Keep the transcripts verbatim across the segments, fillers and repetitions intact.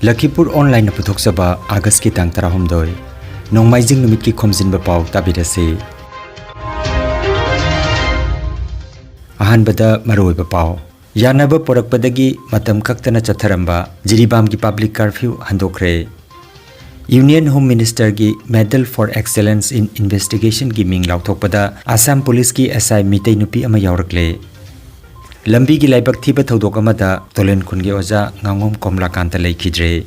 ꯂꯈꯤꯄꯨꯔ ꯑꯣꯟꯂꯥꯏꯟꯅ ꯄꯨꯊꯣꯛꯆꯕ ꯑꯥꯒꯁꯀꯤ ꯇꯥꯡ ꯇꯔꯥꯍꯨꯝꯗꯣꯏ, ꯅꯣꯡꯃꯥꯏꯖꯤꯡ ꯅꯨꯃꯤꯠꯀꯤ ꯈꯣꯝꯖꯤꯟꯕ ꯄꯥꯎ ꯇꯥꯕꯤꯔꯁꯤ꯫ ꯑꯍꯥꯟꯕꯗ ꯃꯔꯨꯑꯣꯏꯕ ꯄꯥꯎ꯫ ꯌꯥꯅꯕ ꯄꯣꯔꯛꯄꯗꯒꯤ ꯃꯇꯝ ꯀꯛꯇꯅ ꯆꯠꯊꯔꯝꯕ ꯖꯤꯔꯤꯕꯥꯝꯒꯤ ꯄꯕ꯭ꯂꯤꯛ ꯀꯔꯐ꯭ꯌꯨ ꯍꯟꯗꯣꯛꯈ꯭ꯔꯦ꯫ Union Home Ministerꯒꯤ Medal for Excellence in Investigationꯒꯤ ꯃꯤꯡ ꯂꯥꯎꯊꯣꯛꯄꯗ ꯑꯁꯥꯝ ꯄꯨꯂꯤꯁꯀꯤ ꯑꯦꯁ ꯑꯥꯏ ꯃꯤꯇꯩ ꯅꯨꯄꯤ ꯑꯃ ꯌꯥꯎꯔꯛꯂꯦ꯫ ꯂꯝꯕꯤꯒꯤ ꯂꯥꯏꯕꯛ ꯊꯤꯕ ꯊꯧꯗꯣꯛ ꯑꯃꯗ ꯇꯣꯂꯦꯟ ꯈꯨꯟꯒꯤ ꯑꯣꯖꯥ ꯉꯥꯉꯣꯝ ꯀꯣꯝꯂꯥꯀꯥꯟꯇ ꯂꯩꯈꯤꯗ꯭ꯔꯦ꯫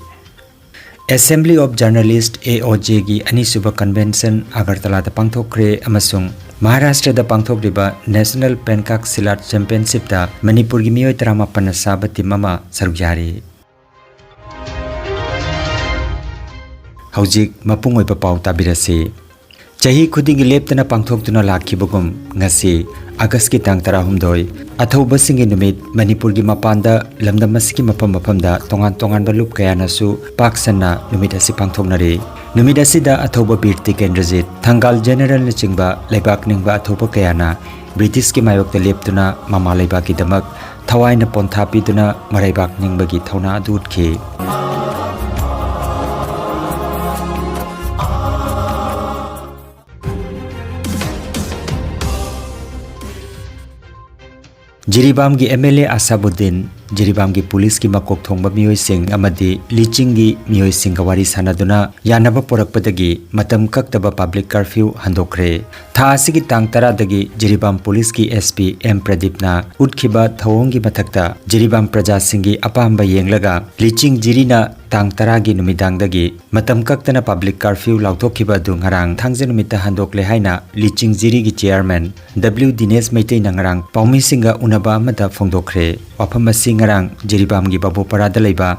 Assembly of Journalist, AOJꯒꯤ ꯑꯅꯤꯁꯨꯕ convention ꯑꯒꯔꯇꯂꯥꯗ ꯄꯥꯡꯊꯣꯛꯈ꯭ꯔꯦ ꯑꯃꯁꯨꯡ ꯃꯍꯥꯔꯥꯁꯇ꯭ꯔꯗ ꯄꯥꯡꯊꯣꯛꯂꯤꯕ National Penkak Silat Championshipꯇ ꯃꯅꯤꯄꯨꯔꯒꯤ ꯃꯤꯑꯣꯏ ꯇꯔꯥꯃꯥꯄꯟꯅ ꯁꯥꯕ team ꯑꯃ ꯁꯔꯨꯛ ꯌꯥꯔꯤ꯫ ꯍꯧꯖꯤꯛ ꯃꯄꯨꯡ ꯑꯣꯏꯕ ꯄꯥꯎ ꯇꯥꯕꯤꯔꯁꯤ꯫ ꯆꯍꯤ ꯈꯨꯗꯤꯡꯒꯤ ꯂꯦꯞꯇꯅ ꯄꯥꯡꯊꯣꯛꯇꯨꯅ ꯂꯥꯛꯈꯤꯕꯒꯨꯝ, ꯉꯁꯤ ꯑꯥꯒꯁꯀꯤ ꯇꯥꯡ ꯇꯔꯥꯍꯨꯝꯗꯣꯏ, ꯑꯊꯧꯕꯁꯤꯡꯒꯤ ꯅꯨꯃꯤꯠ, ꯃꯅꯤꯄꯨꯔꯒꯤ ꯃꯄꯥꯟꯗ ꯂꯝꯗꯝ ꯑꯁꯤꯒꯤ ꯃꯐꯝ ꯃꯐꯝꯗ ꯇꯣꯉꯥꯟ ꯇꯣꯉꯥꯟꯕ ꯂꯨꯞ ꯀꯌꯥꯅꯁꯨ ꯄꯥꯛ ꯁꯟꯅ ꯅꯨꯃꯤꯠ ꯑꯁꯤ ꯄꯥꯡꯊꯣꯛꯅꯔꯤ꯫ ꯅꯨꯃꯤꯠ ꯑꯁꯤꯗ ꯑꯊꯧꯕ ꯕꯤꯔ ꯇꯤꯀꯦꯟꯗ꯭ꯔꯖꯤꯠ, ꯊꯪꯒꯥꯜ ꯖꯦꯅꯔꯦꯜꯅꯆꯤꯡꯕ ꯂꯩꯕꯥꯛ ꯅꯤꯡꯕ ꯑꯊꯧꯕ ꯀꯌꯥꯅ ꯕ꯭ꯔꯤꯇꯤꯁꯀꯤ ꯃꯥꯌꯣꯛꯇ ꯂꯦꯞꯇꯨꯅ ꯃꯃꯥ ꯂꯩꯕꯥꯛꯀꯤꯗꯃꯛ ꯊꯋꯥꯏꯅ ꯄꯣꯟꯊꯥ ꯄꯤꯗꯨꯅ ꯃꯔꯩꯕꯥꯛ ꯅꯤꯡꯕꯒꯤ ꯊꯧꯅꯥ ꯑꯗꯨ ꯎꯠꯈꯤ꯫ ꯖꯤꯔꯤꯕꯥꯝꯒꯤ MLA ꯑꯁꯥꯕꯨꯗꯤꯟ, ꯖꯤꯔꯤꯕꯥꯝꯒꯤ ꯄꯨꯂꯤꯁꯀꯤ ꯃꯀꯣꯛ ꯊꯣꯡꯕ ꯃꯤꯑꯣꯏꯁꯤꯡ ꯑꯃꯗꯤ ꯂꯤꯆꯤꯡꯒꯤ ꯃꯤꯑꯣꯏꯁꯤꯡꯒ ꯋꯥꯔꯤ ꯁꯥꯟꯅꯗꯨꯅ ꯌꯥꯅꯕ ꯄꯨꯔꯛꯄꯗꯒꯤ ꯃꯇꯝ ꯀꯛꯇꯕ ꯄꯕ꯭ꯂꯤꯛ ꯀꯔꯐ꯭ꯌꯨ ꯍꯟꯗꯣꯛꯈ꯭ꯔꯦ꯫ ꯊꯥ ꯑꯁꯤꯒꯤ ꯇꯥꯡ ꯇꯔꯥꯗꯒꯤ ꯖꯤꯔꯤꯕꯥꯝ ꯄꯨꯂꯤꯁꯀꯤ SP ꯑꯦꯝ ꯄ꯭ꯔꯗꯤꯞꯅ ꯎꯠꯈꯤꯕ ꯊꯧꯑꯣꯡꯒꯤ ꯃꯊꯛꯇ ꯖꯤꯔꯤꯕꯥꯝ ꯄ꯭ꯔꯖꯥꯁꯤꯡꯒꯤ ꯑꯄꯥꯝꯕ ꯌꯦꯡꯂꯒ ꯂꯤꯆꯤꯡ ꯖꯤꯔꯤꯅ ꯇꯥꯡ ꯇꯔꯥꯒꯤ ꯅꯨꯃꯤꯗꯥꯡꯗꯒꯤ ꯃꯇꯝ ꯀꯛꯇꯅ ꯄꯕ꯭ꯂꯤꯛ ꯀꯔꯐ꯭ꯌꯨ ꯂꯥꯎꯊꯣꯛꯈꯤꯕ ꯑꯗꯨ ꯉꯔꯥꯡ ꯊꯥꯡꯖ ꯅꯨꯃꯤꯠꯇ ꯍꯟꯗꯣꯛꯂꯦ ꯍꯥꯏꯅ ꯂꯤꯆꯤꯡ ꯖꯤꯔꯤꯒꯤ ꯆꯤꯌꯥꯔꯃꯦꯟ ꯗꯕ꯭ꯂꯤꯎ ꯗꯤꯅꯦꯁ ꯃꯩꯇꯩꯅ ꯉꯔꯥꯡ ꯄꯥꯎꯃꯤꯁꯤꯡꯒ ꯎꯅꯕ ꯑꯃꯗ ꯐꯣꯡꯗꯣꯛꯈ꯭ꯔꯦ꯫ ꯋꯥꯐꯝ ꯑꯁꯤ ꯉꯔꯥꯡ ꯖꯤꯔꯤꯕꯥꯝꯒꯤ ꯕꯥꯕꯨꯄꯥꯔꯥꯗ ꯂꯩꯕ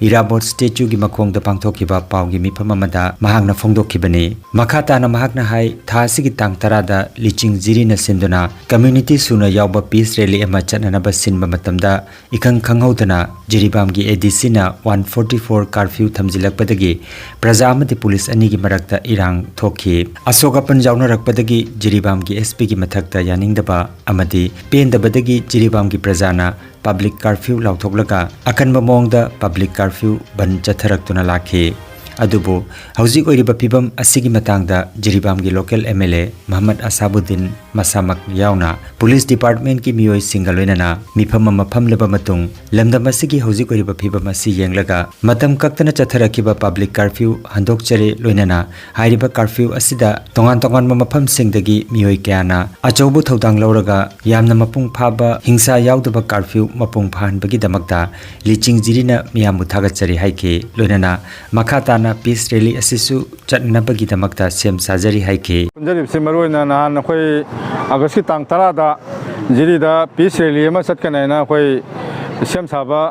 ꯏꯔꯥꯕꯣꯠ ꯁ꯭ꯇꯦꯆꯨꯒꯤ ꯃꯈꯣꯡꯗ ꯄꯥꯡꯊꯣꯛꯈꯤꯕ ꯄꯥꯎꯒꯤ ꯃꯤꯐꯝ ꯑꯃꯗ ꯃꯍꯥꯛꯅ ꯐꯣꯡꯗꯣꯛꯈꯤꯕꯅꯤ꯫ ꯃꯈꯥ ꯇꯥꯅ ꯃꯍꯥꯛꯅ ꯍꯥꯏ, ꯊꯥ ꯑꯁꯤꯒꯤ ꯇꯥꯡ ꯇꯔꯥꯗ ꯂꯤꯆꯤꯡ ꯖꯤꯔꯤꯅ ꯁꯤꯟꯗꯨꯅ ꯀꯝꯃ꯭ꯌꯨꯅꯤꯇꯤ ꯁꯨꯅ ꯌꯥꯎꯕ ꯄꯤꯁ ꯔꯦꯂꯤ ꯑꯃ ꯆꯠꯅꯅꯕ ꯁꯤꯟꯕ ꯃꯇꯝꯗ ꯏꯈꯪ ꯈꯪꯍꯧꯗꯅ ꯖꯤꯔꯤꯕꯥꯝꯒꯤ ADCꯅ one forty four ꯀꯥꯔꯐ꯭ꯌꯨ ꯊꯝꯖꯤꯜꯂꯛꯄꯗꯒꯤ ꯄ꯭ꯔꯖꯥ ꯑꯃꯗꯤ ꯄꯨꯂꯤꯁ ꯑꯅꯤꯒꯤ ꯃꯔꯛꯇ ꯏꯔꯥꯡ ꯊꯣꯛꯈꯤ꯫ ꯑꯁꯣꯛ ꯑꯄꯟ ꯌꯥꯎꯅꯔꯛꯄꯗꯒꯤ ꯖꯤꯔꯤꯕꯥꯝꯒꯤ SPꯒꯤ ꯃꯊꯛꯇ ꯌꯥꯅꯤꯡꯗꯕ ꯑꯃꯗꯤ ꯄꯦꯟꯗꯕꯗꯒꯤ ꯖꯤꯔꯤꯕꯥꯝꯒꯤ ꯄ꯭ꯔꯖꯥꯅ public curfew ꯂꯥꯎꯊꯣꯛꯂꯒ ꯑꯀꯟꯕ ꯃꯑꯣꯡꯗ public curfew ꯕꯟ ꯆꯠꯊꯔꯛꯇꯨꯅ ꯂꯥꯛꯈꯤ꯫ ꯑꯗꯨꯕꯨ ꯍꯧꯖꯤꯛ ꯑꯣꯏꯔꯤꯕ ꯐꯤꯕꯝ ꯑꯁꯤꯒꯤ ꯃꯇꯥꯡꯗ ꯖꯤꯔꯤꯕꯥꯝꯒꯤ local M L A ꯃꯍꯃꯗ ꯑꯁꯥꯕꯨꯗꯤꯟ ꯃꯁꯥꯃꯛ ꯌꯥꯎꯅ police department ꯀꯤ ꯃꯤꯑꯣꯏꯁꯤꯡꯒ ꯂꯣꯏꯅꯅ ꯃꯤꯐꯝ ꯑꯃ ꯐꯝꯂꯕ ꯃꯇꯨꯡ, ꯂꯝꯗꯝ ꯑꯁꯤꯒꯤ ꯍꯧꯖꯤꯛ ꯑꯣꯏꯔꯤꯕ ꯐꯤꯕꯝ ꯑꯁꯤ ꯌꯦꯡꯂꯒ ꯃꯇꯝ ꯀꯛꯇꯅ ꯆꯠꯊꯔꯛꯈꯤꯕ public curfew ꯍꯟꯗꯣꯛꯆꯔꯦ꯫ ꯂꯣꯏꯅꯅ ꯍꯥꯏꯔꯤꯕ curfew ꯑꯁꯤꯗ ꯇꯣꯉꯥꯟ ꯇꯣꯉꯥꯟꯕ ꯃꯐꯝꯁꯤꯡꯗꯒꯤ ꯃꯤꯑꯣꯏ ꯀꯌꯥꯅ ꯑꯆꯧꯕ ꯊꯧꯗꯥꯡ ꯂꯧꯔꯒ ꯌꯥꯝꯅ ꯃꯄꯨꯡ ꯐꯥꯕ ꯍꯤꯡꯁꯥ ꯌꯥꯎꯗꯕ curfew ꯃꯄꯨꯡ ꯐꯥꯍꯟꯕꯒꯤꯗꯃꯛꯇ ꯂꯤꯆꯤꯡ ꯖꯤꯔꯤꯅ ꯃꯤꯌꯥꯝꯕꯨ ꯊꯥꯒꯠꯆꯔꯤ ꯍꯥꯏꯈꯤ꯫ ꯂꯣꯏꯅꯅ ꯃꯈꯥ ꯇꯥꯅ peace rally ꯑꯁꯤꯁꯨ ꯆꯠꯅꯅꯕꯒꯤꯗꯃꯛꯇ ꯁꯦꯝ ꯁꯥꯖꯔꯤ ꯍꯥꯏꯈꯤ꯫ ꯄꯨꯟꯖꯔꯤꯕꯁꯤ ꯃꯔꯨ ꯑꯣꯏꯅ ꯅꯍꯥꯟ ꯑꯩꯈꯣꯏ ꯑꯥꯒꯁꯀꯤ ꯇꯥꯡ ꯇꯔꯥꯗ ꯖꯤꯔꯤꯗ peace rally ꯑꯃ ꯆꯠꯀꯅꯤ ꯍꯥꯏꯅ ꯑꯩꯈꯣꯏ ꯁꯦꯝ ꯁꯥꯕ,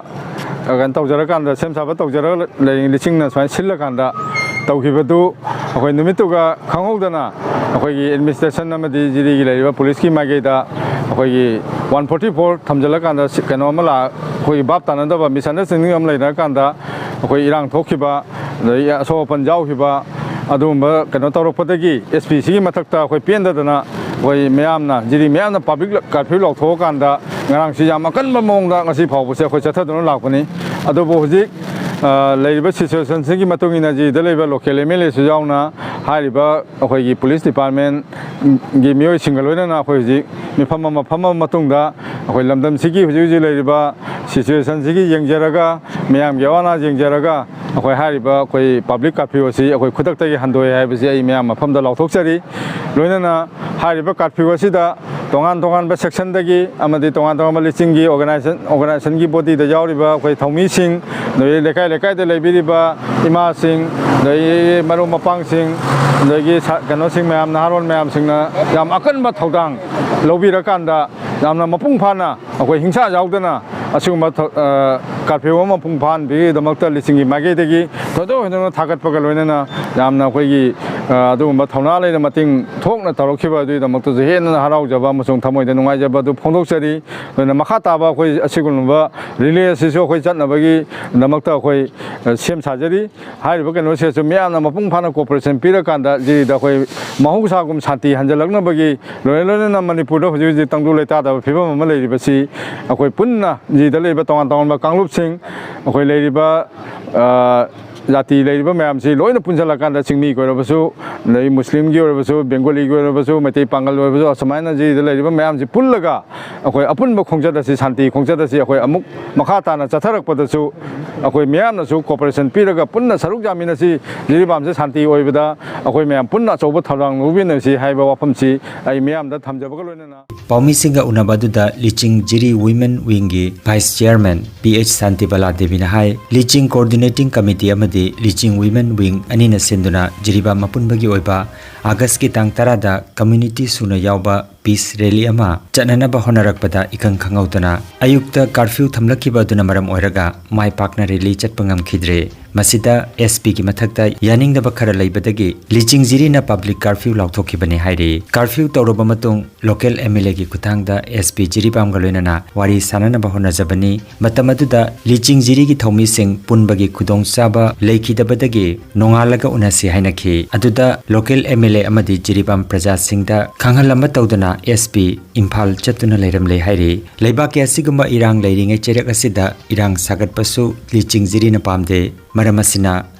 ꯑ, ꯀꯩꯅꯣ ꯇꯧꯖꯔꯀꯥꯟꯗ, ꯁꯦꯝ ꯁꯥꯕ ꯇꯧꯖꯔꯒ ꯂꯩꯔꯤ, ꯂꯤꯁꯤꯡꯅ ꯁꯨꯃꯥꯏꯅ ꯁꯤꯜꯂꯀꯥꯟꯗ ꯇꯧꯈꯤꯕꯗꯨ, ꯑꯩꯈꯣꯏ ꯅꯨꯃꯤꯠꯇꯨꯒ ꯈꯪꯍꯧꯗꯅ ꯑꯩꯈꯣꯏꯒꯤ administration ꯑꯃꯗꯤ ꯖꯤꯔꯤꯒꯤ ꯂꯩꯔꯤꯕ police ꯀꯤ ꯃꯥꯏꯀꯩꯗ ꯑꯩꯈꯣꯏꯒꯤ one forty four ꯊꯝꯖꯤꯜꯂꯀꯥꯟꯗ ꯁꯤ-, ꯀꯩꯅꯣ ꯑꯃ ꯂꯥꯛ-, ꯑꯩꯈꯣꯏꯒꯤ ꯚꯥꯞ ꯇꯥꯅꯗꯕ misunderstanding ꯑꯃ ꯂꯩꯅꯔꯀꯥꯟꯗ ꯑꯩꯈꯣꯏ ꯏꯔꯥꯡ ꯊꯣꯛꯈꯤꯕ, ꯑꯗꯒꯤ ꯑꯁꯣꯛ ꯑꯄꯟ ꯌꯥꯎꯈꯤꯕ, ꯑꯗꯨꯒꯨꯝꯕ ꯀꯩꯅꯣ ꯇꯧꯔꯛꯄꯗꯒꯤ S P ꯁꯤꯒꯤ ꯃꯊꯛꯇ ꯑꯩꯈꯣꯏ ꯄꯦꯟꯗꯗꯅ ꯑꯩꯈꯣꯏ ꯃꯌꯥꯝꯅ, ꯖꯤꯔꯤ ꯃꯌꯥꯝꯅ public curfew ꯂꯥꯎꯊꯣꯛꯑꯀꯥꯟꯗ ꯉꯔꯥꯡꯁꯤ ꯌꯥꯝ ꯑꯀꯟꯕ ꯃꯑꯣꯡꯗ ꯉꯁꯤ ꯐꯥꯎꯕꯁꯦ ꯑꯩꯈꯣꯏ ꯆꯠꯊꯗꯨꯅ ꯂꯥꯛꯄꯅꯤ꯫ ꯑꯗꯨꯕꯨ ꯍꯧꯖꯤꯛ, ꯑ, ꯂꯩꯔꯤꯕ situation ꯁꯤꯒꯤ ꯃꯇꯨꯡ ꯏꯟꯅ ꯖꯤꯔꯤꯗ ꯂꯩꯕ local M L A ꯁꯨ ꯌꯥꯎꯅ ꯍꯥꯏꯔꯤꯕ ꯑꯩꯈꯣꯏꯒꯤ police department ꯒꯤ ꯃꯤꯑꯣꯏꯁꯤꯡꯒ ꯂꯣꯏꯅꯅ ꯑꯩꯈꯣꯏ ꯍꯧꯖꯤꯛ ꯃꯤꯐꯝ ꯑꯃ ꯐꯝꯃꯕ ꯃꯇꯨꯡꯗ ꯑꯩꯈꯣꯏ ꯂꯝꯗꯝꯁꯤꯒꯤ ꯍꯧꯖꯤꯛ ꯍꯧꯖꯤꯛ ꯂꯩꯔꯤꯕ situation ꯁꯤꯒꯤ ꯌꯦꯡꯖꯔꯒ, ꯃꯌꯥꯝꯒꯤ ꯑꯋꯥ ꯑꯅꯥ ꯌꯦꯡꯖꯔꯒ, ꯑꯩꯈꯣꯏ ꯍꯥꯏꯔꯤꯕ ꯑꯩꯈꯣꯏ public curfew ꯑꯁꯤ ꯑꯩꯈꯣꯏ ꯈꯨꯗꯛꯇꯒꯤ ꯍꯟꯗꯣꯛꯑꯦ ꯍꯥꯏꯕꯁꯤ ꯑꯩ ꯃꯌꯥꯝ ꯃꯐꯝꯗ ꯂꯥꯎꯊꯣꯛꯆꯔꯤ꯫ ꯂꯣꯏꯅꯅ ꯍꯥꯏꯔꯤꯕ curfew ꯑꯁꯤꯗ ꯇꯣꯉꯥꯟ ꯇꯣꯉꯥꯟꯕ section ꯗꯒꯤ ꯑꯃꯗꯤ ꯇꯣꯉꯥꯟ ꯇꯣꯉꯥꯟꯕ ꯂꯤꯆꯤꯡꯒꯤ organization, organization ꯒꯤ body ꯗ ꯌꯥꯎꯔꯤꯕ ꯑꯩꯈꯣꯏ ꯊꯧꯃꯤꯁꯤꯡ, ꯑꯗꯒꯤ ꯂꯩꯀꯥꯏ ꯂꯩꯀꯥꯏꯗ ꯂꯩꯕꯤꯔꯤꯕ ꯏꯃꯥꯁꯤꯡ, ꯑꯗꯒꯤ ꯃꯔꯨꯞ ꯃꯄꯥꯡꯁꯤꯡ, ꯑꯗꯒꯤ ꯁꯥ-, ꯀꯩꯅꯣꯁꯤꯡ ꯃꯌꯥꯝ, ꯅꯍꯥꯔꯣꯜ ꯃꯌꯥꯝꯁꯤꯡꯅ ꯌꯥꯝ ꯑꯀꯟꯕ ꯊꯧꯗꯥꯡ ꯂꯧꯕꯤꯔꯀꯥꯟꯗ ꯌꯥꯝꯅ ꯃꯄꯨꯡ ꯐꯥꯅ ꯑꯩꯈꯣꯏ ꯍꯤꯡꯁꯥ ꯌꯥꯎꯗꯅ ꯑꯁꯤꯒꯨꯝꯕ ꯊ-, ꯑ, curfew ꯑꯃ ꯃꯄꯨꯡ ꯐꯥꯍꯟꯕꯒꯤꯗꯃꯛꯇ ꯂꯤꯆꯤꯡꯒꯤ ꯃꯥꯏꯀꯩꯗꯒꯤ ꯊꯣꯏꯗꯣꯛ ꯍꯦꯟꯗꯣꯛꯅ ꯊꯥꯒꯠꯄꯒ ꯂꯣꯏꯅꯅ ꯌꯥꯝꯅ ꯑꯩꯈꯣꯏꯒꯤ ꯑ, ꯑꯗꯨꯒꯨꯝꯕ ꯊꯧꯅꯥ ꯂꯩꯅ ꯃꯇꯦꯡ ꯊꯣꯛꯅ ꯇꯧꯔꯛꯈꯤꯕ ꯑꯗꯨꯒꯤꯗꯃꯛꯇꯁꯨ ꯍꯦꯟꯅ ꯍꯔꯥꯎꯖꯕ ꯑꯃꯁꯨꯡ ꯊꯃꯣꯏꯗ ꯅꯨꯡꯉꯥꯏꯖꯕ ꯑꯗꯨ ꯐꯣꯡꯗꯣꯛꯆꯔꯤ꯫ ꯑꯗꯨꯅ ꯃꯈꯥ ꯇꯥꯕ ꯑꯩꯈꯣꯏ ꯑꯁꯤꯒꯨꯝꯂꯕ ꯔꯤꯂꯦ ꯑꯁꯤꯁꯨ ꯑꯩꯈꯣꯏ ꯆꯠꯅꯕꯒꯤꯗꯃꯛꯇ ꯑꯩꯈꯣꯏ, ꯑ, ꯁꯦꯝ ꯁꯥꯖꯔꯤ꯫ ꯍꯥꯏꯔꯤꯕ ꯀꯩꯅꯣꯁꯤꯁꯨ ꯃꯤꯌꯥꯝꯅ ꯃꯄꯨꯡ ꯐꯥꯅ cooperation ꯄꯤꯔꯀꯥꯟꯗ ꯖꯤꯔꯤꯗ ꯑꯩꯈꯣꯏ ꯃꯍꯧꯁꯥꯒꯨꯝ ꯁꯥꯟꯇꯤ ꯍꯟꯖꯜꯂꯛꯅꯕꯒꯤ, ꯂꯣꯏꯅ ꯂꯣꯏꯅꯅ ꯃꯅꯤꯄꯨꯔꯗ ꯍꯧꯖꯤꯛ ꯍꯧꯖꯤꯛ ꯇꯪꯗꯨ ꯂꯩꯇꯥꯗꯕ ꯐꯤꯕꯝ ꯑꯃ ꯂꯩꯔꯤꯕꯁꯤ ꯑꯩꯈꯣꯏ ꯄꯨꯟꯅ ꯖꯤꯔꯤꯗ ꯂꯩꯔꯤꯕ ꯇꯣꯉꯥꯟ ꯇꯣꯉꯥꯟꯕ ꯀꯥꯡꯂꯨꯞꯁꯤꯡ, ꯑꯩꯈꯣꯏ ꯂꯩꯔꯤꯕ, ꯑ, ꯖꯥꯇꯤ ꯂꯩꯔꯤꯕ ꯃꯌꯥꯝꯁꯤ ꯂꯣꯏꯅ ꯄꯨꯟꯁꯤꯜꯂꯀꯥꯟꯗ ꯆꯤꯡꯃꯤꯒꯤ ꯑꯣꯏꯔꯕꯁꯨ, ꯑꯗꯩ ꯃꯨꯁꯂꯤꯝꯒꯤ ꯑꯣꯏꯔꯕꯁꯨ, ꯕꯦꯡꯒꯣꯂꯤꯒꯤ ꯑꯣꯏꯔꯕꯁꯨ, ꯃꯩꯇꯩ ꯄꯥꯉꯜ ꯑꯣꯏꯔꯕꯁꯨ, ꯑꯁꯨꯃꯥꯏꯅ ꯖꯤꯔꯤꯗ ꯂꯩꯔꯤꯕ ꯃꯌꯥꯝꯁꯤ ꯄꯨꯜꯂꯒ ꯑꯩꯈꯣꯏ ꯑꯄꯨꯟꯕ ꯈꯣꯡꯆꯠ ꯑꯁꯤ, ꯁꯥꯟꯇꯤ ꯈꯣꯡꯆꯠ ꯑꯁꯤ ꯑꯩꯈꯣꯏ ꯑꯃꯨꯛ ꯃꯈꯥ ꯇꯥꯅ ꯆꯠꯊꯔꯛꯄꯗꯁꯨ ꯑꯩꯈꯣꯏ ꯃꯤꯌꯥꯝꯅꯁꯨ cooperation ꯄꯤꯔꯒ ꯄꯨꯟꯅ ꯁꯔꯨꯛ ꯌꯥꯃꯤꯟꯅꯁꯤ, ꯖꯤꯔꯤꯕꯥꯝꯁꯦ ꯁꯥꯟꯇꯤ ꯑꯣꯏꯕꯗ ꯑꯩꯈꯣꯏ ꯃꯌꯥꯝ ꯄꯨꯟꯅ ꯑꯆꯧꯕ ꯊꯧꯗꯥꯡ ꯂꯧꯃꯤꯟꯅꯁꯤ ꯍꯥꯏꯕ ꯋꯥꯐꯝꯁꯤ ꯑꯩ ꯃꯤꯌꯥꯝꯗ ꯊꯝꯖꯕꯒ ꯂꯣꯏꯅꯅ ꯄꯥꯎꯃꯤꯁꯤꯡꯒ ꯎꯅꯕ ꯑꯗꯨꯗ ꯂꯤꯆꯤꯡ ꯖꯤꯔꯤ Women Wingꯒꯤ Vice Chairman P H Santibala ꯗꯦꯕꯤꯅ ꯍꯥꯏ, ꯂꯤꯆꯤꯡ Coordinating Committee ꯑꯃꯗꯤ ꯂꯤꯆꯤꯡ Women Wing ꯑꯅꯤꯅ ꯁꯤꯟꯗꯨꯅ ꯖꯤꯔꯤꯕꯥꯝ ꯑꯄꯨꯟꯕꯒꯤ ꯑꯣꯏꯕ ꯑꯥꯒꯁꯀꯤ ꯇꯥꯡ ꯇꯔꯥꯗ community ꯁꯨꯅ ꯌꯥꯎꯕ peace rally ꯑꯃ ꯆꯠꯅꯅꯕ ꯍꯣꯠꯅꯔꯛꯄꯗ ꯏꯈꯪ ꯈꯪꯍꯧꯗꯅ ꯑꯌꯨꯛꯇ curfew ꯊꯝꯂꯛꯈꯤꯕ ꯑꯗꯨꯅ ꯃꯔꯝ ꯑꯣꯏꯔꯒ ꯃꯥꯏ ꯄꯥꯛꯅ rally ꯆꯠꯄ ꯉꯝꯈꯤꯗ꯭ꯔꯦ꯫ ꯃꯁꯤꯗ ꯑꯦꯁ ꯄꯤꯒꯤ ꯃꯊꯛꯇ ꯌꯥꯅꯤꯡꯗꯕ ꯈꯔ ꯂꯩꯕꯗꯒꯤ ꯂꯤꯆꯤꯡ ꯖꯤꯔꯤꯅ public curfew ꯂꯥꯎꯊꯣꯛꯈꯤꯕꯅꯤ ꯍꯥꯏꯔꯤ꯫ Curfew ꯇꯧꯔꯕ ꯃꯇꯨꯡ local ꯑꯦꯝ ꯑꯦꯜ ꯑꯦꯒꯤ ꯈꯨꯠꯊꯥꯡꯗ ꯑꯦꯁ ꯄꯤ ꯖꯤꯔꯤꯕꯥꯝꯒ ꯂꯣꯏꯅꯅ ꯋꯥꯔꯤ ꯁꯥꯅꯅꯕ ꯍꯣꯠꯅꯖꯕꯅꯤ꯫ ꯃꯇꯝ ꯑꯗꯨꯗ ꯂꯤꯆꯤꯡ ꯖꯤꯔꯤꯒꯤ ꯊꯧꯃꯤꯁꯤꯡ ꯄꯨꯟꯕꯒꯤ ꯈꯨꯗꯣꯡꯆꯥꯕ ꯂꯩꯈꯤꯗꯕꯗꯒꯤ ꯅꯣꯡꯉꯥꯜꯂꯒ ꯎꯅꯁꯤ ꯍꯥꯏꯅꯈꯤ꯫ ꯑꯗꯨꯗ local ꯑꯦꯝ ꯑꯦꯜ ꯑꯦ ꯑꯃꯗꯤ ꯖꯤꯔꯤꯕꯥꯝ ꯄ꯭ꯔꯖꯥꯁꯤꯡꯗ ꯈꯪꯍꯜ ꯑꯃ ꯇꯧꯗꯅ ꯑꯦꯁ ꯄꯤ ꯏꯝꯐꯥꯜ ꯆꯠꯇꯨꯅ ꯂꯩꯔꯝꯂꯦ ꯍꯥꯏꯔꯤ꯫ ꯂꯩꯕꯥꯛꯀꯤ ꯑꯁꯤꯒꯨꯝꯕ ꯏꯔꯥꯡ ꯂꯩꯔꯤꯉꯩ ꯆꯩꯔꯛ ꯑꯁꯤꯗ ꯏꯔꯥꯡ ꯁꯥꯒꯠꯄꯁꯨ ꯂꯤꯆꯤꯡ ꯖꯤꯔꯤꯅ ꯄꯥꯝꯗꯦ꯫ ꯃꯔꯝ ꯑꯁꯤꯅ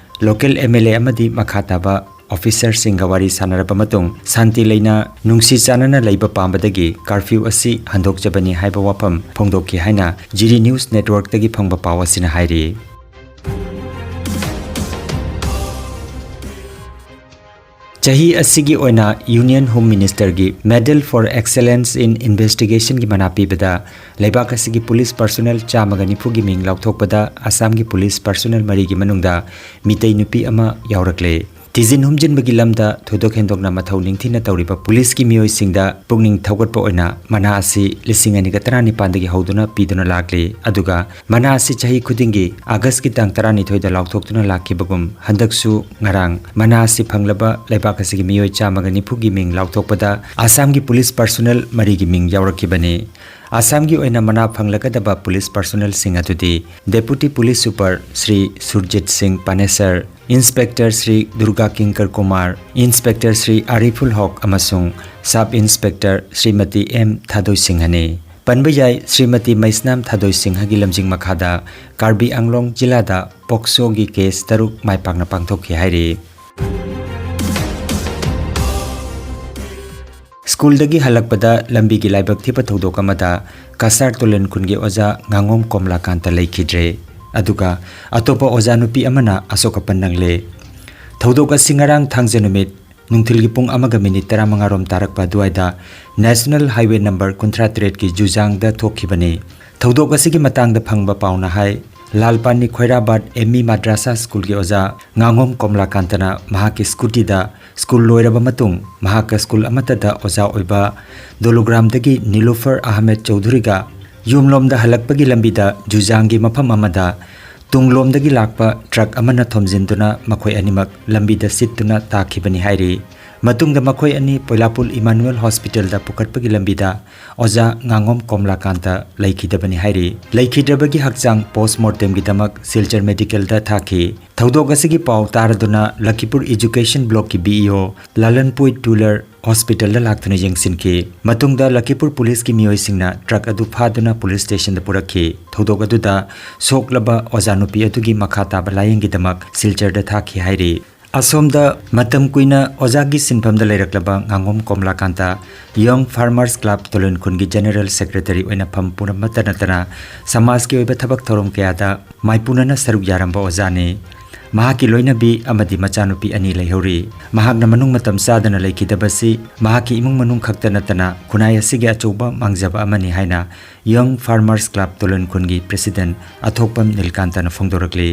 local ꯑꯦꯝ ꯑꯦꯜ ꯑꯦ ꯑꯃꯗꯤ ꯃꯈꯥ ꯇꯥꯕ officerꯁꯤꯡꯒ ꯋꯥꯔꯤ ꯁꯥꯅꯔꯕ ꯃꯇꯨꯡ ꯁꯥꯟꯇꯤ ꯂꯩꯅ ꯅꯨꯡꯁꯤ ꯆꯥꯟꯅꯅ ꯂꯩꯕ ꯄꯥꯝꯕꯗꯒꯤ curfew ꯑꯁꯤ ꯍꯟꯗꯣꯛꯆꯕꯅꯤ ꯍꯥꯏꯕ ꯋꯥꯐꯝ ꯐꯣꯡꯗꯣꯛꯈꯤ ꯍꯥꯏꯅ ꯖꯤꯔꯤ News Networkꯇꯒꯤ ꯐꯪꯕ ꯄꯥꯎ ꯑꯁꯤꯅ ꯍꯥꯏꯔꯤ꯫ ꯆꯍꯤ ꯑꯁꯤꯒꯤ ꯑꯣꯏꯅ Union Home Ministerꯒꯤ Medal for Excellence in Investigationꯒꯤ ꯃꯅꯥ ꯄꯤꯕꯗ ꯂꯩꯕꯥꯛ ꯑꯁꯤꯒꯤ police personnel ꯆꯥꯝꯃꯒ ꯅꯤꯐꯨꯒꯤ ꯃꯤꯡ ꯂꯥꯎꯊꯣꯛꯄꯗ ꯑꯁꯥꯝꯒꯤ police personnel ꯃꯔꯤꯒꯤ ꯃꯅꯨꯡꯗ ꯃꯤꯇꯩ ꯅꯨꯄꯤ ꯑꯃ ꯌꯥꯎꯔꯛꯂꯦ꯫ ꯊꯤꯖꯤꯟ ꯍꯨꯝꯖꯤꯟꯕꯒꯤ ꯂꯝꯗ ꯊꯣꯏꯗꯣꯛ ꯍꯦꯟꯗꯣꯛꯅ ꯃꯊꯧ ꯅꯤꯡꯊꯤꯅ ꯇꯧꯔꯤꯕ ꯄꯨꯂꯤꯁꯀꯤ ꯃꯤꯑꯣꯏꯁꯤꯡꯗ ꯄꯨꯛꯅꯤꯡ ꯊꯧꯒꯠꯄ ꯑꯣꯏꯅ ꯃꯅꯥ ꯑꯁꯤ ꯂꯤꯁꯤꯡ ꯑꯅꯤꯒ ꯇꯔꯥꯅꯤꯄꯥꯟꯗꯒꯤ ꯍꯧꯗꯨꯅ ꯄꯤꯗꯨꯅ ꯂꯥꯛꯂꯤ꯫ ꯑꯗꯨꯒ ꯃꯅꯥ ꯑꯁꯤ ꯆꯍꯤ ꯈꯨꯗꯤꯡꯒꯤ ꯑꯥꯒꯁꯀꯤ ꯇꯥꯡ ꯇꯔꯥꯅꯤꯊꯣꯏꯗ ꯂꯥꯎꯊꯣꯛꯇꯨꯅ ꯂꯥꯛꯈꯤꯕꯒꯨꯝ, ꯍꯟꯗꯛꯁꯨ ꯉꯔꯥꯡ ꯃꯅꯥ ꯑꯁꯤ ꯐꯪꯂꯕ ꯂꯩꯕꯥꯛ ꯑꯁꯤꯒꯤ ꯃꯤꯑꯣꯏ ꯆꯥꯝꯃꯒ ꯅꯤꯐꯨꯒꯤ ꯃꯤꯡ ꯂꯥꯎꯊꯣꯛꯄꯗ ꯑꯁꯥꯝꯒꯤ ꯄꯨꯂꯤꯁ ꯄꯔꯁꯣꯅꯦꯜ ꯃꯔꯤꯒꯤ ꯃꯤꯡ ꯌꯥꯎꯔꯛꯈꯤꯕꯅꯤ꯫ ꯑꯁꯥꯝꯒꯤ ꯑꯣꯏꯅ ꯃꯅꯥ ꯐꯪꯂꯒꯗꯕ ꯄꯨꯂꯤꯁ ꯄꯔꯁꯣꯅꯦꯜꯁꯤꯡ ꯑꯗꯨꯗꯤ ꯗꯦꯄꯨꯇꯤ ꯄꯨꯂꯤꯁ ꯁꯨꯄꯔ ꯁ꯭ꯔꯤ ꯁꯨꯔꯖꯤꯠ ꯁꯤꯡ ꯄꯥꯅꯦꯁꯔ, ꯏꯟꯁꯄꯦꯛꯇꯔ ꯁ꯭ꯔꯤ ꯗꯨꯔꯒꯥ ꯀꯤꯡꯀꯔ ꯀꯨꯃꯥꯔ, ꯏꯟꯁꯄꯦꯛꯇꯔ ꯁ꯭ꯔꯤ ꯑꯥꯔꯤꯐꯨꯜ ꯍꯣꯛ ꯑꯃꯁꯨꯡ ꯁꯕ ꯏꯟꯁꯄꯦꯛꯇꯔ ꯁ꯭ꯔꯤꯃꯇꯤ ꯑꯦꯝ ꯊꯥꯗꯣꯏ ꯁꯤꯡꯍꯅꯤ꯫ ꯄꯟꯕ ꯌꯥꯏ, ꯁ꯭ꯔꯤꯃꯇꯤ ꯃꯩꯁꯅꯥꯝ ꯊꯥꯗꯣꯏ ꯁꯤꯡꯍꯒꯤ ꯂꯝꯖꯤꯡ ꯃꯈꯥꯗ ꯀꯥꯔꯕꯤ ꯑꯪꯂꯣꯡ ꯖꯤꯂꯥꯗ ꯄꯣꯛꯁꯣꯒꯤ ꯀꯦꯁ ꯇꯔꯨꯛ ꯃꯥꯏ ꯄꯥꯛꯅ ꯄꯥꯡꯊꯣꯛꯈꯤ ꯍꯥꯏꯔꯤ꯫ ꯁ꯭ꯀꯨꯜꯗꯒꯤ ꯍꯜꯂꯛꯄꯗ ꯂꯝꯕꯤꯒꯤ ꯂꯥꯏꯕꯛ ꯊꯤꯕ ꯊꯧꯗꯣꯛ ꯑꯃꯗ ꯀꯁꯥꯔ ꯇꯣꯂꯦꯟ ꯈꯨꯟꯒꯤ ꯑꯣꯖꯥ ꯉꯥꯉꯣꯝ ꯀꯣꯝꯂꯥꯀꯥꯟꯇ ꯂꯩꯈꯤꯗ꯭ꯔꯦ꯫ ꯑꯗꯨꯒ ꯑꯇꯣꯞꯄ ꯑꯣꯖꯥ ꯅꯨꯄꯤ ꯑꯃꯅ ꯑꯁꯣꯛ ꯑꯄꯟ ꯅꯪꯂꯦ꯫ ꯊꯧꯗꯣꯛ ꯑꯁꯤ ꯉꯔꯥꯡ ꯊꯥꯡꯖ ꯅꯨꯃꯤꯠ ꯅꯨꯡꯊꯤꯜꯒꯤ ꯄꯨꯡ ꯑꯃꯒ ꯃꯤꯅꯤꯠ ꯇꯔꯥꯃꯉꯥ ꯔꯣꯝ ꯇꯥꯔꯛꯄ ꯑꯗꯨꯋꯥꯏꯗ ꯅꯦꯁꯅꯦꯜ ꯍꯥꯏꯋꯦ ꯅꯝꯕꯔ ꯀꯨꯟꯊ꯭ꯔꯥ ꯇꯔꯦꯠꯀꯤ ꯖꯨꯖꯥꯡꯗ ꯊꯣꯛꯈꯤꯕꯅꯤ꯫ ꯊꯧꯗꯣꯛ ꯑꯁꯤꯒꯤ ꯃꯇꯥꯡꯗ ꯐꯪꯕ ꯄꯥꯎꯅ ꯍꯥꯏ, ꯂꯥꯜꯄꯥꯅꯤ ꯈꯣꯏꯔꯥꯕꯥꯠ ꯑꯦꯝ ꯏ ꯃꯥꯗ꯭ꯔꯥꯁꯥ ꯁ꯭ꯀꯨꯜꯒꯤ ꯑꯣꯖꯥ ꯉꯥꯉꯣꯝ ꯀꯣꯝꯂꯥꯀꯥꯟꯇꯅ ꯃꯍꯥꯛꯀꯤ ꯁ꯭ꯀꯨꯇꯤꯗ ꯁ꯭ꯀꯨꯜ ꯂꯣꯏꯔꯕ ꯃꯇꯨꯡ ꯃꯍꯥꯛꯀ ꯁ꯭ꯀꯨꯜ ꯑꯃꯠꯇꯗ ꯑꯣꯖꯥ ꯑꯣꯏꯕ ꯗꯣꯂꯨꯒ꯭ꯔꯥꯝꯗꯒꯤ ꯅꯤꯂꯨꯐꯔ ꯑꯍꯃꯦꯗ ꯆꯧꯙꯨꯔꯤꯒ ꯌꯨꯝꯂꯣꯝꯗ ꯍꯜꯂꯛꯄꯒꯤ ꯂꯝꯕꯤꯗ ꯖꯨꯖꯥꯡꯒꯤ ꯃꯐꯝ ꯑꯃꯗ ꯇꯨꯡꯂꯣꯝꯗꯒꯤ ꯂꯥꯛꯄ ꯇ꯭ꯔꯛ ꯑꯃꯅ ꯊꯣꯝꯖꯤꯟꯗꯨꯅ ꯃꯈꯣꯏ ꯑꯅꯤꯃꯛ ꯂꯝꯕꯤꯗ ꯁꯤꯠꯇꯨꯅ ꯇꯥꯈꯤꯕꯅꯤ ꯍꯥꯏꯔꯤ꯫ ꯃꯇꯨꯡꯗ ꯃꯈꯣꯏ ꯑꯅꯤ ꯄꯣꯏꯂꯥꯄꯨꯜ ꯏꯃꯥꯅꯨꯑꯦꯜ ꯍꯣꯁꯄꯤꯇꯥꯜꯗ ꯄꯨꯈꯠꯄꯒꯤ ꯂꯝꯕꯤꯗ ꯑꯣꯖꯥ ꯉꯥꯉꯣꯝ ꯀꯣꯝꯂꯥꯀꯥꯟꯇ ꯂꯩꯈꯤꯗꯕꯅꯤ ꯍꯥꯏꯔꯤ꯫ ꯂꯩꯈꯤꯗ꯭ꯔꯕꯒꯤ ꯍꯛꯆꯥꯡ ꯄꯣꯁꯃꯣꯔꯇꯦꯝꯒꯤꯗꯃꯛ ꯁꯤꯜꯆꯔ ꯃꯦꯗꯤꯀꯦꯜꯗ ꯊꯥꯈꯤ꯫ ꯊꯧꯗꯣꯛ ꯑꯁꯤꯒꯤ ꯄꯥꯎ ꯇꯥꯔꯗꯨꯅ ꯂꯈꯤꯄꯨꯔ ꯏꯖꯨꯀꯦꯁꯟ ꯕ꯭ꯂꯣꯛꯀꯤ ꯕꯤ ꯏ ꯑꯣ ꯂꯂꯟꯄꯣꯏ ꯇꯨꯂꯔ ꯍꯣꯁꯄꯤꯇꯥꯜꯗ ꯂꯥꯛꯇꯨꯅ ꯌꯦꯡꯁꯤꯟꯈꯤ꯫ ꯃꯇꯨꯡꯗ ꯂꯈꯤꯄꯨꯔ ꯄꯨꯂꯤꯁꯀꯤ ꯃꯤꯑꯣꯏꯁꯤꯡꯅ ꯇ꯭ꯔꯛ ꯑꯗꯨ ꯐꯥꯗꯨꯅ ꯄꯨꯂꯤꯁ ꯁ꯭ꯇꯦꯁꯟꯗ ꯄꯨꯔꯛꯈꯤ꯫ ꯊꯧꯗꯣꯛ ꯑꯗꯨꯗ ꯁꯣꯛꯂꯕ ꯑꯣꯖꯥ ꯅꯨꯄꯤ ꯑꯗꯨꯒꯤ ꯃꯈꯥ ꯇꯥꯕ ꯂꯥꯌꯦꯡꯒꯤꯗꯃꯛ ꯁꯤꯜꯆꯔꯗ ꯊꯥꯈꯤ ꯍꯥꯏꯔꯤ꯫ ꯑꯁꯣꯝꯗ ꯃꯇꯝ ꯀꯨꯏꯅ ꯑꯣꯖꯥꯒꯤ ꯁꯤꯟꯐꯝꯗ ꯂꯩꯔꯛꯂꯕ ꯉꯥꯉꯣꯝ ꯀꯣꯝꯂꯥꯀꯥꯟꯇ ꯌꯣꯡ ꯐꯥꯔꯃꯔꯁ ꯀ꯭ꯂꯕ ꯇꯣꯂꯣꯟ ꯈꯨꯟꯒꯤ ꯖꯦꯅꯦꯔꯦꯜ ꯁꯦꯀ꯭ꯔꯦꯇꯔꯤ ꯑꯣꯏꯅ ꯐꯝ ꯄꯨꯔꯝꯕꯇ ꯅꯠꯇꯅ ꯁꯃꯥꯖꯀꯤ ꯑꯣꯏꯕ ꯊꯕꯛ ꯊꯧꯔꯝ ꯀꯌꯥꯗ ꯃꯥꯏꯄꯨꯅꯅ ꯁꯔꯨꯛ ꯌꯥꯔꯝꯕ ꯑꯣꯖꯥꯅꯤ꯫ ꯃꯍꯥꯛꯀꯤ ꯂꯣꯏꯅꯕꯤ ꯑꯃꯗꯤ ꯃꯆꯥꯅꯨꯄꯤ ꯑꯅꯤ ꯂꯩꯍꯧꯔꯤ꯫ ꯃꯍꯥꯛꯅ ꯃꯅꯨꯡ ꯃꯇꯝ ꯆꯥꯗꯅ ꯂꯩꯈꯤꯗꯕꯁꯤ ꯃꯍꯥꯛꯀꯤ ꯏꯃꯨꯡ ꯃꯅꯨꯡ ꯈꯛꯇ ꯅꯠꯇꯅ ꯈꯨꯟꯅꯥꯏ ꯑꯁꯤꯒꯤ ꯑꯆꯧꯕ ꯃꯥꯡꯖꯕ ꯑꯃꯅꯤ ꯍꯥꯏꯅ ꯌꯣꯡ ꯐꯥꯔꯃꯔꯁ ꯀ꯭ꯂꯕ ꯇꯣꯂꯣꯟ ꯈꯨꯟꯒꯤ ꯄ꯭ꯔꯦꯁꯤꯗꯦꯟꯠ ꯑꯊꯣꯛꯄꯝ ꯅꯤꯜꯀꯥꯟꯇꯅ ꯐꯣꯡꯗꯣꯔꯛꯂꯤ꯫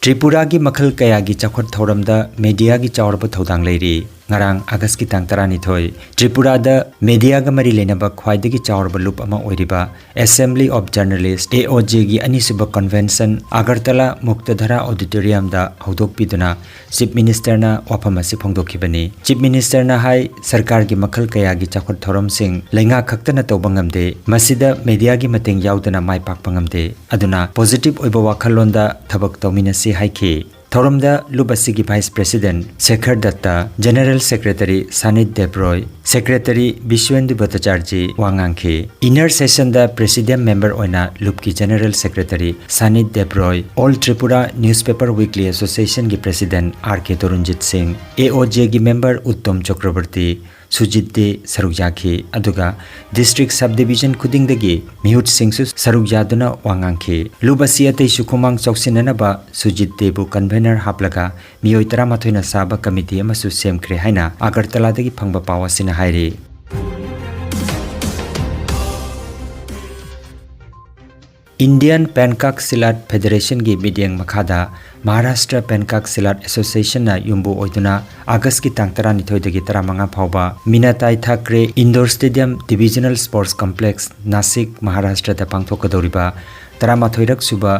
ꯇ꯭ꯔꯤꯄꯨꯔꯥꯒꯤ ꯃꯈꯜ ꯀꯌꯥꯒꯤ ꯆꯥꯎꯈꯠ ꯊꯧꯔꯝꯗ ꯃꯦꯗꯤꯌꯥꯒꯤ ꯆꯥꯎꯔꯕ ꯊꯧꯗꯥꯡ ꯂꯩꯔꯤ꯫ ꯉꯔꯥꯡ ꯑꯥꯒꯁꯀꯤ ꯇꯥꯡ ꯇꯔꯥꯅꯤꯊꯣꯏ, ꯇ꯭ꯔꯤꯄꯨꯔꯥꯗ ꯃꯦꯗꯤꯌꯥꯒ ꯃꯔꯤ ꯂꯩꯅꯕ ꯈ꯭ꯋꯥꯏꯗꯒꯤ ꯆꯥꯎꯔꯕ ꯂꯨꯞ ꯑꯃ ꯑꯣꯏꯔꯤꯕ Assembly of Journalists, AOJ ꯒꯤ ꯑꯅꯤꯁꯨꯕ convention ꯑꯒꯔꯇꯂꯥ ꯃꯨꯛꯇꯙꯔꯥ auditorium ꯗ ꯍꯧꯗꯣꯛꯄꯤꯗꯨꯅ Chief Minister ꯅ ꯋꯥꯐꯝ ꯑꯁꯤ ꯐꯣꯡꯗꯣꯛꯈꯤꯕꯅꯤ꯫ Chief Minister ꯅ ꯍꯥꯏ, ꯁꯔꯀꯥꯔꯒꯤ ꯃꯈꯜ ꯀꯌꯥꯒꯤ ꯆꯥꯎꯈꯠ ꯊꯧꯔꯝꯁꯤꯡ ꯂꯩꯉꯥꯛ ꯈꯛꯇꯅ ꯇꯧꯕ ꯉꯝꯗꯦ, ꯃꯁꯤꯗ ꯃꯦꯗꯤꯌꯥꯒꯤ ꯃꯇꯦꯡ ꯌꯥꯎꯗꯅ ꯃꯥꯏ ꯄꯥꯛꯄ ꯉꯝꯗꯦ꯫ ꯑꯗꯨꯅ positive ꯑꯣꯏꯕ ꯋꯥꯈꯜꯂꯣꯟꯗ ꯊꯕꯛ ꯇꯧꯃꯤꯟꯅꯁꯤ ꯍꯥꯏꯈꯤ꯫ ꯊꯧꯔꯝꯗ ꯂꯨꯞ ꯑꯁꯤꯒꯤ Vice President ꯁꯦꯈꯔ ꯗꯠꯇ, General Secretary ꯁꯥꯅꯤꯠ ꯗꯦꯕ꯭ꯔꯣꯏ, Secretary ꯕꯤꯁ꯭ꯋꯦꯟꯗꯨ ꯚꯠꯇꯥꯆꯥꯔꯖꯤ ꯋꯥ ꯉꯥꯡꯈꯤ꯫ Inner session ꯗ Presidium member ꯑꯣꯏꯅ ꯂꯨꯞꯀꯤ General Secretary ꯁꯥꯅꯤꯠ ꯗꯦꯕ꯭ꯔꯣꯏ, All Tripura Newspaper Weekly Association ꯒꯤ President R K ꯇꯣꯔꯨꯟꯖꯤꯠ ꯁꯤꯡ, AOJ ꯒꯤ member ꯎꯠꯇꯝ ꯆꯀ꯭ꯔꯕꯔꯇꯤ, ꯁꯨꯖꯤꯠ ꯗꯦ ꯁꯔꯨꯛ ꯌꯥꯈꯤ꯫ ꯑꯗꯨꯒ district subdivision ꯈꯨꯗꯤꯡꯗꯒꯤ ꯃꯤꯍꯨꯠꯁꯤꯡꯁꯨ ꯁꯔꯨꯛ ꯌꯥꯗꯨꯅ ꯋꯥ ꯉꯥꯡꯈꯤ꯫ ꯂꯨꯞ ꯑꯁꯤ ꯑꯇꯩꯁꯨ ꯈꯨꯃꯥꯡ ꯆꯥꯎꯁꯤꯟꯅꯅꯕ ꯁꯨꯖꯤꯠ ꯗꯦꯕꯨ convener ꯍꯥꯞꯂꯒ ꯃꯤꯑꯣꯏ ꯇꯔꯥꯃꯥꯊꯣꯏꯅ ꯁꯥꯕ committee ꯑꯃꯁꯨ ꯁꯦꯝꯈ꯭ꯔꯦ ꯍꯥꯏꯅ ꯑꯒꯔꯇꯂꯥꯗꯒꯤ ꯐꯪꯕ ꯄꯥꯎ ꯑꯁꯤꯅ ꯍꯥꯏꯔꯤ꯫ Indian Pankak Silat Federation ꯒꯤ ꯃꯤꯠꯌꯦꯡ ꯃꯈꯥꯗ Maharashtra Pankak Silat Association ꯅ ꯌꯨꯝꯕꯨ ꯑꯣꯏꯗꯨꯅ ꯑꯥꯒꯁꯀꯤ ꯇꯥꯡ ꯇꯔꯥꯅꯤꯊꯣꯏꯗꯒꯤ ꯇꯔꯥꯃꯉꯥ ꯐꯥꯎꯕ ꯃꯤꯅꯥꯇꯥꯏ Thackeray Indoor Stadium Divisional Sports Complex, Nashik, ꯃꯍꯥꯔꯥꯁꯇ꯭ꯔꯗ ꯄꯥꯡꯊꯣꯛꯀꯗꯧꯔꯤꯕ ꯇꯔꯥꯃꯥꯊꯣꯏꯔꯛ ꯁꯨꯕ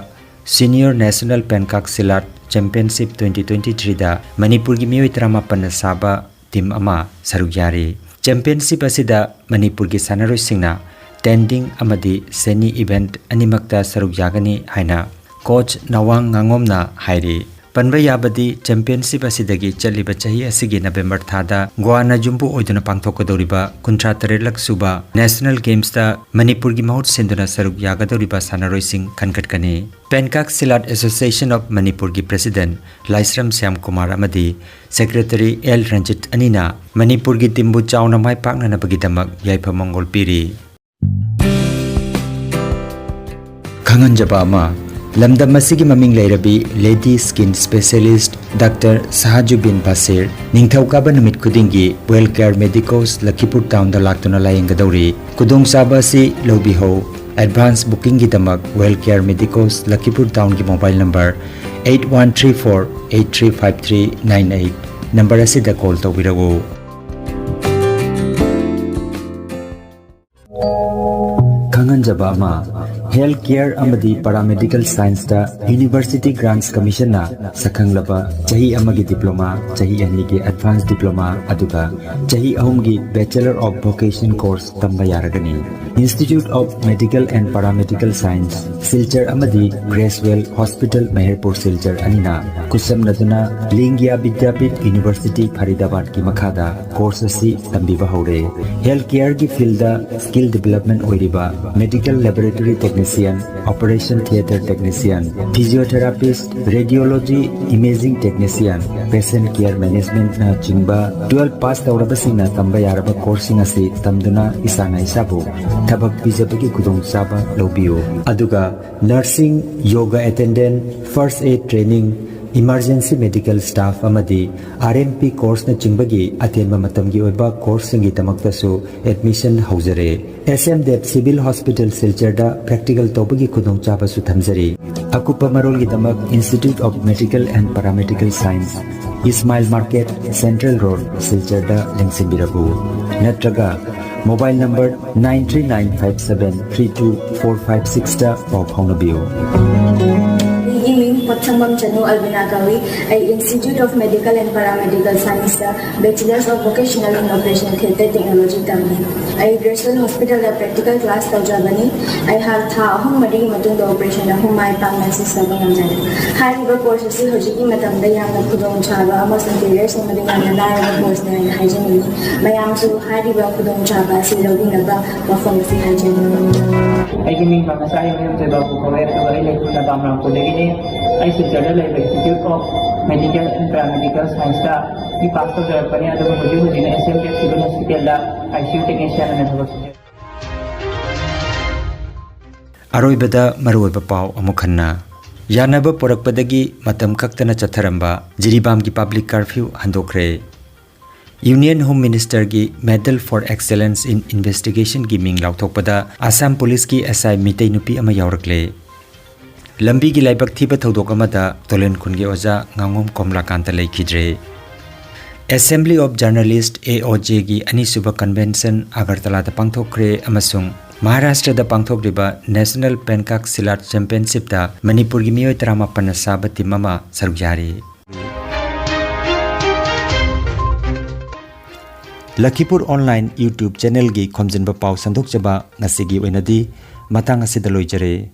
Senior National Pankak Silat Championship twenty twenty-three ꯗ ꯃꯅꯤꯄꯨꯔꯒꯤ ꯃꯤꯑꯣꯏ ꯇꯔꯥꯃꯥꯄꯟꯅ ꯁꯥꯕ team ꯑꯃ ꯁꯔꯨꯛ ꯌꯥꯔꯤ꯫ Championship ꯑꯁꯤꯗ ꯃꯅꯤꯄꯨꯔꯒꯤ ꯁꯥꯟꯅꯔꯣꯏꯁꯤꯡꯅ tending ꯑꯃꯗꯤ ꯁꯦꯅꯤ event ꯑꯅꯤꯃꯛꯇ ꯁꯔꯨꯛ ꯌꯥꯒꯅꯤ ꯍꯥꯏꯅ coach ꯅꯋꯥꯡ ꯉꯥꯉꯣꯝꯅ ꯍꯥꯏꯔꯤ꯫ ꯄꯟꯕ ꯌꯥꯕꯗꯤ, championship ꯑꯁꯤꯗꯒꯤ ꯆꯠꯂꯤꯕ ꯆꯍꯤ ꯑꯁꯤꯒꯤ ꯅꯕꯦꯝꯕꯔ ꯊꯥꯗ ꯒꯣꯋꯥꯅ ꯌꯨꯝꯕꯨ ꯑꯣꯏꯗꯨꯅ ꯄꯥꯡꯊꯣꯛꯀꯗꯧꯔꯤꯕ ꯀꯨꯟꯊ꯭ꯔꯥ ꯇꯔꯦꯠꯂꯛ ꯁꯨꯕ National Games ꯇ ꯃꯅꯤꯄꯨꯔꯒꯤ ꯃꯍꯨꯠ ꯁꯤꯟꯗꯨꯅ ꯁꯔꯨꯛ ꯌꯥꯒꯗꯧꯔꯤꯕ ꯁꯥꯟꯅꯔꯣꯏꯁꯤꯡ ꯈꯟꯒꯠꯀꯅꯤ꯫ Pankak Silat Association of Manipur ꯒꯤ President ꯂꯥꯏꯁ꯭ꯔꯝ ꯁ꯭ꯌꯥꯝ ꯀꯨꯃꯥꯔ ꯑꯃꯗꯤ Secretary ꯑꯦꯜ ꯔꯟꯖꯤꯠ ꯑꯅꯤꯅ ꯃꯅꯤꯄꯨꯔꯒꯤ team ꯕꯨ ꯆꯥꯎꯅ ꯃꯥꯏ ꯄꯥꯛꯅꯅꯕꯒꯤꯗꯃꯛ ꯌꯥꯏꯐ ꯃꯪꯒꯣꯜ ꯄꯤꯔꯤ꯫ ꯈꯪꯍꯟꯖꯕ ꯑꯃ, ꯂꯝꯗꯝ ꯑꯁꯤꯒꯤ ꯃꯃꯤꯡ ꯂꯩꯔꯕꯤ lady skin specialist Doctor ꯁꯍꯥꯖꯨꯕꯤꯟ ꯕꯥꯁꯤꯔ ꯅꯤꯡꯊꯧꯀꯥꯕ ꯅꯨꯃꯤꯠ ꯈꯨꯗꯤꯡꯒꯤ Well Care Medicos ꯂꯈꯤꯄꯨꯔ town ꯗ ꯂꯥꯛꯇꯨꯅ ꯂꯥꯌꯦꯡꯒꯗꯧꯔꯤ꯫ ꯈꯨꯗꯣꯡꯆꯥꯕ ꯑꯁꯤ ꯂꯧꯕꯤꯍꯧ꯫ ꯑꯦꯗꯚꯥꯟꯁ ꯕꯨꯀꯤꯡꯒꯤꯗꯃꯛ ꯋꯦꯜ ꯀꯤꯌꯔ ꯃꯦꯗꯤꯀꯣꯁ ꯂꯈꯤꯄꯨꯔ ꯇꯥꯎꯟꯒꯤ mobile number eight one three four eight three five three nine eight number ꯑꯁꯤꯗ ꯀꯣꯜ ꯇꯧꯕꯤꯔꯛꯎ꯫ ꯈꯪꯍꯟꯖꯕ ꯑꯃ, ꯍꯦꯜꯊ ꯀꯤꯌꯔ ꯑꯃꯗꯤ ꯄꯦꯔꯥꯃꯦꯗꯤꯀꯦꯜ ꯁꯥꯏꯟꯁꯇ ꯌꯨꯅꯤꯚꯔꯁꯤꯇꯤ ꯒ꯭ꯔꯥꯟꯠꯁ ꯀꯃꯤꯁꯟꯅ ꯁꯛꯈꯪꯂꯕ ꯆꯍꯤ ꯑꯃꯒꯤ ꯗꯤꯄ꯭ꯂꯣꯃꯥ, ꯆꯍꯤ ꯑꯅꯤꯒꯤ ꯑꯦꯗꯚꯥꯟꯁ ꯗꯤꯄ꯭ꯂꯣꯃꯥ, ꯑꯗꯨꯒ ꯆꯍꯤ ꯑꯍꯨꯝꯒꯤ ꯕꯦꯆꯂꯔ ꯑꯣꯐ ꯚꯣꯀꯦꯁꯟ ꯀꯣꯔꯁ ꯇꯝꯕ ꯌꯥꯔꯒꯅꯤ꯫ Institute of Medical and Paramedical Science, Silchar ꯑꯃꯗꯤ ꯒ꯭ꯔꯦꯁꯋꯦꯜ ꯍꯣꯁꯄꯤꯇꯥꯜ ꯃꯦꯍꯔꯄꯨꯔ ꯁꯤꯜꯆꯔ ꯑꯅꯤꯅ ꯈꯨꯠꯁꯝꯅꯗꯨꯅ ꯂꯤꯡꯒꯤꯌꯥ ꯕꯤꯗ꯭ꯌꯥꯄꯤꯊ ꯌꯨꯅꯤꯚꯔꯁꯤꯇꯤ ꯐꯔꯤꯗꯥꯕꯥꯗꯀꯤ ꯃꯈꯥꯗ ꯀꯣꯔꯁ ꯑꯁꯤ ꯇꯝꯕꯤꯕ ꯍꯧꯔꯦ꯫ ꯍꯦꯜꯊ ꯀꯤꯌꯔꯒꯤ ꯐꯤꯜꯗ ꯁ꯭ꯀꯤꯜ ꯗꯤꯚꯦꯂꯞꯃꯦꯟ ꯑꯣꯏꯔꯤꯕ medical laboratory technician, operation theatre technician, physiotherapist, radiology, imaging technician, patient care managementꯅ ꯆꯤꯡꯕ twelve ꯄꯥꯁ ꯇꯧꯔꯕꯁꯤꯡꯅ ꯇꯝꯕ ꯌꯥꯔꯕ ꯀꯣꯔꯁꯁꯤꯡ ꯑꯁꯤ ꯇꯝꯗꯨꯅ ꯏꯁꯥꯅ ꯏꯁꯥꯕꯨ ꯊꯕꯛ ꯄꯤꯖꯕꯒꯤ ꯈꯨꯗꯣꯡꯆꯥꯕ ꯂꯧꯕꯤꯌꯨ꯫ ꯑꯗꯨꯒ nursing, yoga attendant, first aid training, emergency medical staff ꯑꯃꯗꯤ R M P ꯀꯣꯔꯁꯅꯆꯤꯡꯕꯒꯤ ꯑꯇꯦꯟꯕ ꯃꯇꯝꯒꯤ ꯑꯣꯏꯕ ꯀꯣꯔꯁꯁꯤꯡꯒꯤꯗꯃꯛꯇꯁꯨ ꯑꯦꯗꯃꯤꯁꯟ ꯍꯧꯖꯔꯦ꯫ S M Dev Civil Hospital ꯁꯤꯜꯆꯔꯗ ꯄ꯭ꯔꯦꯛꯇꯤꯀꯦꯜ ꯇꯧꯕꯒꯤ ꯈꯨꯗꯣꯡꯆꯥꯕꯁꯨ ꯊꯝꯖꯔꯤ꯫ ꯑꯀꯨꯞꯄ ꯃꯔꯣꯜꯒꯤꯗꯃꯛ Institute of Medical and Paramedical Science, Ismail Market, Central Road, ꯁꯤꯜꯆꯔꯗ ꯂꯦꯡꯁꯤꯟꯕꯤꯔꯛꯎ꯫ ꯅꯠꯇ꯭ꯔꯒ mobile number nine three nine five seven three two four five sixꯇ ꯄꯥꯎ ꯐꯥꯎꯅꯕꯤꯌꯨ꯫ ꯑꯩꯒꯤ ꯃꯤꯡ ꯄꯣꯠꯁꯪꯕꯝ ꯆꯅꯨ ꯑꯜꯕꯤꯅꯥ ꯀꯧꯏ꯫ ꯑꯩ Institute of Medical and Paramedical Scienceꯇ Bachelors of Vocational in Operation Theatre Technology ꯇꯝꯃꯤ꯫ ꯑꯩ ꯒ꯭ꯔꯦꯁꯋꯦꯜ ꯍꯣꯁꯄꯤꯇꯥꯜꯗ practical class ꯇꯧꯖꯕꯅꯤ꯫ ꯑꯩꯍꯥꯛ ꯊꯥ ꯑꯍꯨꯝ ꯃꯔꯤꯒꯤ ꯃꯇꯨꯡꯗ ꯑꯣꯄꯔꯦꯁꯟ ꯑꯍꯨꯝ ꯃꯥꯏ ꯄꯥꯛꯅ ꯁꯤꯁ ꯇꯧꯕ ꯉꯝꯖꯔꯦ꯫ ꯍꯥꯏꯔꯤꯕ ꯀꯣꯔꯁ ꯑꯁꯤ ꯍꯧꯖꯤꯛꯀꯤ ꯃꯇꯝꯗ ꯌꯥꯝꯅ ꯈꯨꯗꯣꯡꯆꯥꯕ ꯑꯃꯁꯨꯡ ꯀꯦꯔꯤꯌꯔ ꯁꯦꯝꯕꯗ ꯌꯥꯝꯅ ꯂꯥꯏꯔꯕ ꯀꯣꯔꯁꯅꯤ ꯍꯥꯏꯅ ꯍꯥꯏꯖꯅꯤꯡꯏ꯫ ꯃꯌꯥꯝꯁꯨ ꯍꯥꯏꯔꯤꯕ ꯈꯨꯗꯣꯡꯆꯥꯕ ꯑꯁꯤ ꯂꯧꯕꯤꯅꯕ ꯋꯥꯐꯝ ꯑꯁꯤ ꯍꯥꯏꯖꯅꯤꯡꯏ꯫ ꯑꯩꯒꯤ ꯃꯤꯡ ꯄꯥꯝꯅꯁꯥ ꯍꯦꯝ ꯇꯣꯏꯕꯥꯕꯨ ꯀꯧꯋꯦ, ꯑꯗꯨꯒ ꯑꯩ ꯂꯩꯐꯝꯅ ꯕꯥꯝꯔꯥꯝꯄꯨꯔꯗꯒꯤꯅꯤ꯫ ꯑꯩ ꯁꯤꯜꯆꯔꯗ ꯂꯩꯕ Institute of Medical and Paramedical Scienceꯇ ꯕꯤ ꯄꯥꯁ ꯇꯧꯖꯔꯛꯄꯅꯤ, ꯑꯗꯨꯒ ꯍꯧꯖꯤꯛ ꯍꯧꯖꯤꯛꯅ S M Dev Civil Hospitalꯗ I C U technician ꯑꯣꯏꯅ ꯊꯕꯛ ꯁꯨꯖꯔꯤ꯫ ꯑꯔꯣꯏꯕꯗ ꯃꯔꯨꯑꯣꯏꯕ ꯄꯥꯎ ꯑꯃꯨꯛ ꯍꯟꯅ꯫ ꯌꯥꯅꯕ ꯄꯨꯔꯛꯄꯗꯒꯤ ꯃꯇꯝ ꯀꯛꯇꯅ ꯆꯠꯊꯔꯝꯕ ꯖꯤꯔꯤꯕꯥꯝꯒꯤ ꯄꯕ꯭ꯂꯤꯛ ꯀꯔꯐ꯭ꯌꯨ ꯍꯟꯗꯣꯛꯈ꯭ꯔꯦ꯫ Union Home Ministerꯒꯤ Medal for Excellence in Investigationꯒꯤ ꯃꯤꯡ ꯂꯥꯎꯊꯣꯛꯄꯗ ꯑꯁꯥꯝ ꯄꯨꯂꯤꯁꯀꯤ SI ꯃꯤꯇꯩ ꯅꯨꯄꯤ ꯑꯃ ꯌꯥꯎꯔꯛꯂꯦ꯫ ꯂꯝꯕꯤꯒꯤ ꯂꯥꯏꯕꯛ ꯊꯤꯕ ꯊꯧꯗꯣꯛ ꯑꯃꯗ ꯇꯣꯂꯦꯟ ꯈꯨꯟꯒꯤ ꯑꯣꯖꯥ ꯉꯥꯉꯣꯝ ꯀꯣꯝꯂꯥꯀꯥꯟꯇ ꯂꯩꯈꯤꯗ꯭ꯔꯦ꯫ Assembly of Journalist, AOJꯒꯤ ꯑꯅꯤꯁꯨꯕ convention ꯑꯒꯔꯇꯂꯥꯗ ꯄꯥꯡꯊꯣꯛꯈ꯭ꯔꯦ ꯑꯃꯁꯨꯡ ꯃꯍꯥꯔꯥꯁꯇ꯭ꯔꯗ ꯄꯥꯡꯊꯣꯛꯂꯤꯕ National Penkak Silat Championshipꯇ ꯃꯅꯤꯄꯨꯔꯒꯤ ꯃꯤꯑꯣꯏ ꯇꯔꯥꯃꯥꯄꯟꯅ ꯁꯥꯕ team ꯑꯃ ꯁꯔꯨꯛ ꯌꯥꯔꯤ꯫ ꯂꯈꯤꯄꯨꯔ online YouTube channelꯒꯤ ꯈꯣꯝꯖꯤꯟꯕ ꯄꯥꯎ ꯁꯟꯗꯣꯛꯆꯕ ꯉꯁꯤꯒꯤ ꯑꯣꯏꯅꯗꯤ ꯃꯇꯥꯡ ꯑꯁꯤꯗ ꯂꯣꯏꯖꯔꯦ꯫